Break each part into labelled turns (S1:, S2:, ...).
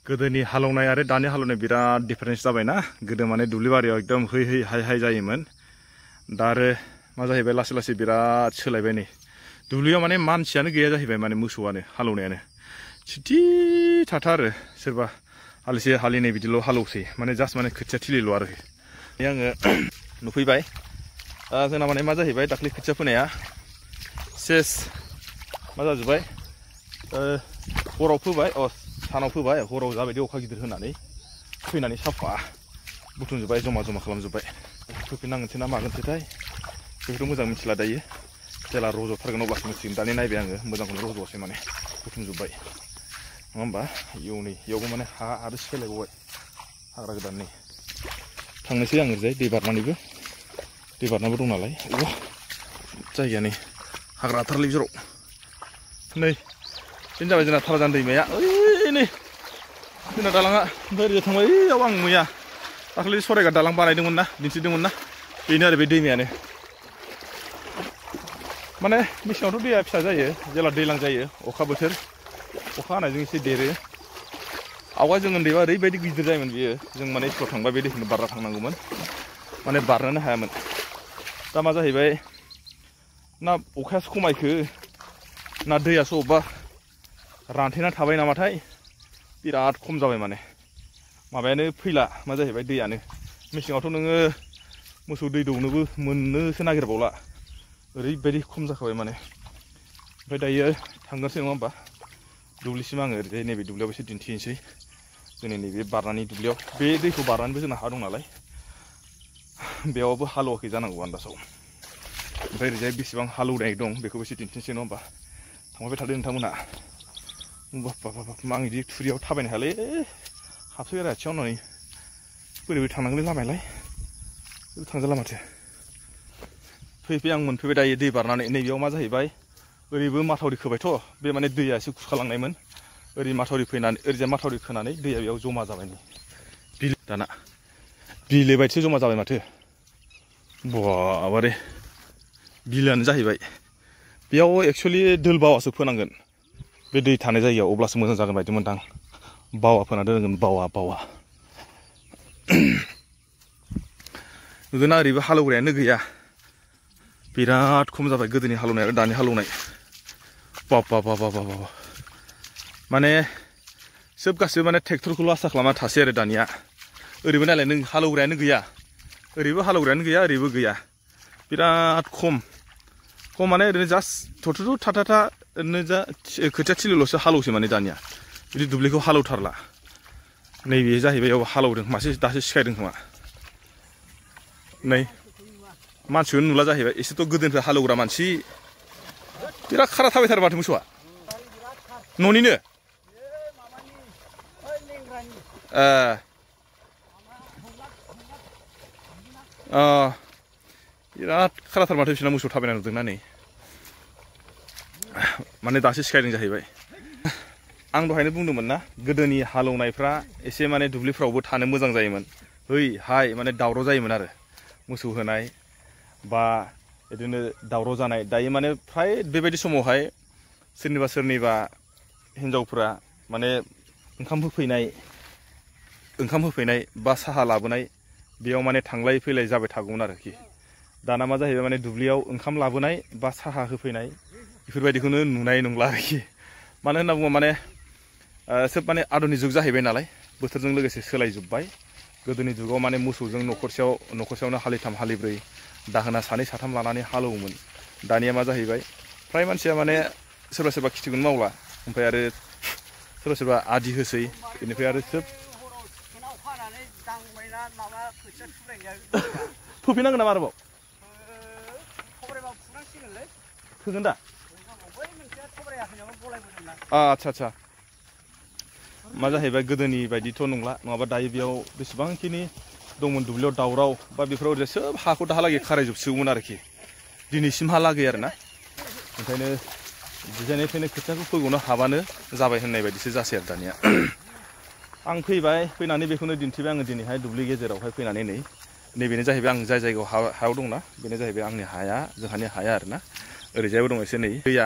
S1: गोदोनि हालौनाय आरो दानि हालौनाय बिराद डिफारेन्स जाबायना गोदो माने दुब्लिबारियाव एकदम है है हाय हाय जायोमोन दा आरो मा जाहैबाय लासै लासै बिराद सोलायबाय नै दुब्लियाव माने मानसियानो गैया जाहैबाय माने मोसौआनो हालौनायानो सिथि थाथा आरो सोरबा हालिसे हालिनै बिदिल' हालौसै माने जास्ट माने खोथिया थिलिल' आरो आङो नुफैबाय जोंना माने मा जाहैबाय दाख्लै खोथिया फोनाया सेस मा जाजोब्बाय हराव फोबाय सानाव फोबाय हराव जाबायदि अखा गिदिर होनानै फैनानै साफा बुथुमजोब्बाय जमा जमा खालामजोब्बाय फोफिननांगोनसो ना मागोनसोथाय बेखौथ' मोजां मिथिला दायो जेला रज'थारगोन अब्लासो मिथिगोन दानि नायबाय आङो मोजांखौनो रज'आसै माने बुथुमजोब्बाय नङा होमबा इयावबो माने हा आरो सोलायबावबाय हाग्रा गोदाननि थांनोसै आं ओरैजाय दै बारनाबो दं नालाय जायगाया नै हाग्रा आथारलै जेराव नै बेनो जाबाय जोंना थाराजान दैमाया ओइ नै जोंना दालाङा ओमफ्राय ओरैजाय थांबाय ओइयाव आं मैया दाखालि सरायघाट दालां बानायदोंमोन ना दिन्थिदोंमोन ना बेनो आरो बे दैमायानो माने मेसेङावथ' दैया फिसा जायो जेला दैज्लां जायो अखा बोथोर अखा हानायजों एसे देरो आवगाय जों उन्दैबा ओरैबायदि गिदिर जायोमोन बियो जों माने स्कुलाव थांबा बे दैखौनो बारना थांनांगौमोन माने बारनोनो हायामोन दा मा जाहैबाय ना अखायासो खमायखो ना दैयासो अबेबा रानथेना थाबाय नामाथाय बिराद खम जाबाय माने माबायानो फैला मा जाहैबाय दैयानो मेसेङावथ' नोङो मोसौ दै दौनोबो मोननोसो नागिरबावला ओरैबायदि खम जाखाबाय माने ओमफ्राय दायो थांगोनसै नङा होमबा दुब्लिसिम आङो ओरैजाय नैबे दुब्लियाव एसे दिन्थिनोसै जोंनि नैबे बारनानै दुब्लियाव बे दैखौ बारनानैबो जोंना हा दं नालाय बेयावबो हालेवाखै जानांगौ आन्दासाव ओमफ्राय ओरैजाय बेसेबां हालौनाय दं बेखौबो एसे दिन्थिनोसै नङा होमबा थांबाय थादो नोंथांमोना आं बिदि थुरियाव थाबायनो हायालै हाबसै आरो आथिङाव नै बोरै थांनांगोनलै लामायालाय थांजाला माथो फैबाय आं मोनफैबाय दायो दै बारनानै नैबेयाव मा जाहैबाय ओरैबो माथावरि खोबायथ' बे माने दैया एसे खुरखालांनायमोन ओरै माथावरि फैनानै ओरैजाय माथावरि खोनानै दैया बेयाव जमा जाबाय नै बिलो दाना बिलो बायदिसो जमा जाबाय माथो बाबारे बिलोआनो जाहैबाय बेयाव एक्सुवेलि दोल बावासो फोनांगोन बे दै थानाय जायगायाव अब्लासो मोजां जागोन बायदि मोनदां बावा फोना दोनगोन बावा नुदोंना ओरैबो हालौग्रायानो गैया बिराद खम जाबाय गोदोनि हालौनाय आरो दानि हालौनाय बाबा माने सोब गासिबो माने ट्रेक्टरखौल' आसा खालामना थासै आरो दानिया ओरैबो नायलाय नों हालौग्रायानो गैया ओरैबो हालौग्रायानो गैया ओरैबो गैया बिराद खम माने ओरैनो जास्ट थ'थ' थाथा ओरैनो जा खोथिया थिलिल'सो हालौसै माने दानिया बिदि दुब्लिखौ हालौथारला नैबे जाहैबाय बेयाव हालौदों मासे दासो सिखायदों खोमा नै मानसिखौनो नुला जाहैबाय एसेथ' गोदोनिफ्राय हालौग्रा मानसि बिराद खारा थाबायथारो माथो मोसौआ न'निनो बिराद खाराथार माथो बिसोरना मोसौ थाबायना नुदोंना नै माने दासो सिखायदों जाहैबाय आं दहायनो बुंदोंमोन ना गोदोनि हालौनायफ्रा एसे माने दुब्लिफ्रावबो थानो मोजां जायोमोन है हाय माने दावराव जायोमोन आरो मोसौ होनाय बा बिदिनो दावराव जानाय दायो माने फ्राय बेबायदि समावहाय सोरनिबा हिन्जावफ्रा माने ओंखाम होफैनाय बा साहा लाबोनाय बेयाव माने थांलाय फैलाय जाबाय थागौमोन आरोखि दाना मा जाहैबाय माने दुब्लियाव ओंखाम लाबोनाय बा साहा होफैनाय बेफोरबायदिखौनो नुनाय नंला आरोखि मानो होनना बुङोबा माने सोब माने आधुनिक जुग जाहैबाय नालाय बोथोरजों लोगोसे सोलायजोब्बाय गोदोनि जुगाव माने मोसौजों न'खरसेयावनो हालिथाम हालिब्रै दाहोना सानै साथाम लानानै हालौवोमोन दानिया मा जाहैबाय फ्राय मानसिया माने सोरबा खिथिखौनो मावला ओमफ्राय आरो सोरबा आदि होसै बेनिफ्राय आरो सोब फोफिननांगोन नामा आरोबाव फोगोन दा आच्छा मा जाहैबाय गोदोनि बायदिथ' नंला नङाबा दायो बेयाव बेसेबांखिनि दंमोन दुब्लियाव दावराव बा बेफोराव ओरैजाय सोब हाखौ दाहालागै खारायजोबसिगौमोन आरोखि दिनैसिमहालागै आरोना ओंखायनो डिजाइननिफ्रायनो खोथियाखौ फोग'नो हाबानो जाबाय होननाय बायदिसो जासै आरो दानिया आं फैनानै बेखौनो दिन्थिबाय आङो दिनैहाय दुब्लि गेजेरावहाय फैनानै नैबेनो जाहैबाय आं जाय जायगायाव हायाव दंना बेनो जाहैबाय आंनि हाया जोंहानि हाया आरोना ओरैजायबो दं एसे नै दैया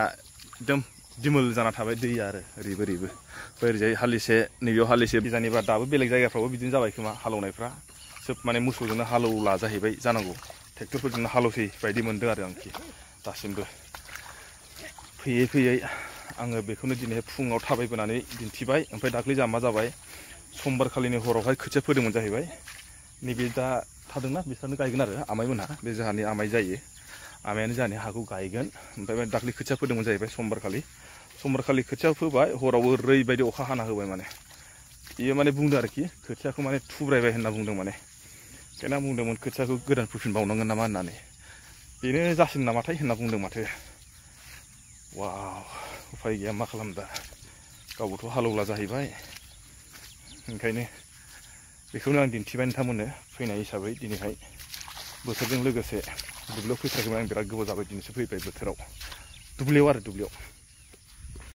S1: एकदम दिमोल जाना थाबाय दैया आरो ओरैबो ओरैबो ओरैजाय हालिसे नैबेयाव हालिसे बिजानिबा दाबो बेलेग जायगाफ्रावबो बिदिनो जाबाय खोमा हालौनायफ्रा सोब माने मोसौजोंनो हालौला जाहैबाय जानांगौ ट्रेक्टरफोरजोंनो हालौसै बायदि मोनदों आरो आंखि दासिमबो फैयै फैयै आङो बेखौनो दिनै फुङाव थाबायबोनानै दिन्थिबाय ओमफ्राय दाख्लै जा मा जाबाय समबार खालिनि हरावहाय खोथिया फोदोंमोन जाहैबाय नैबे दा थादोंना बिसोरनो गायगोन आरो आमाइमोनहा बे जोंहानि आमाइ जायो आमायानो जोंहानि हाखौ गायगोन ओमफ्राय दाख्लै खोथिया फोदोंमोन जाहैबाय समबार खालि खोथिया फोबाय हराव ओरैबायदि अखा हाना होबाय माने बियो माने बुंदों आरोखि खोथियाखौ माने थुब्रायबाय होनना बुंदों माने ओंखायनो आं बुंदोंमोन खोथियाखौ गोदान फोफिनबावनांगोन नामा होननानै बेनो जासिगोन नामाथाय होनना बुंदों माथो वाव उफाय गैया मा खालामदा गावबोथ' हालौला जाहैबाय ओंखायनो बेखौनो आं दिन्थिबाय नोंथांमोननो फैनाय हिसाबै दिनैहाय बोथोरजों लोगोसे दुब्लियाव फैथाराखैमोन आं बिराद गोबाव जाबाय दिनैसो फैबाय बोथोराव दुब्लियाव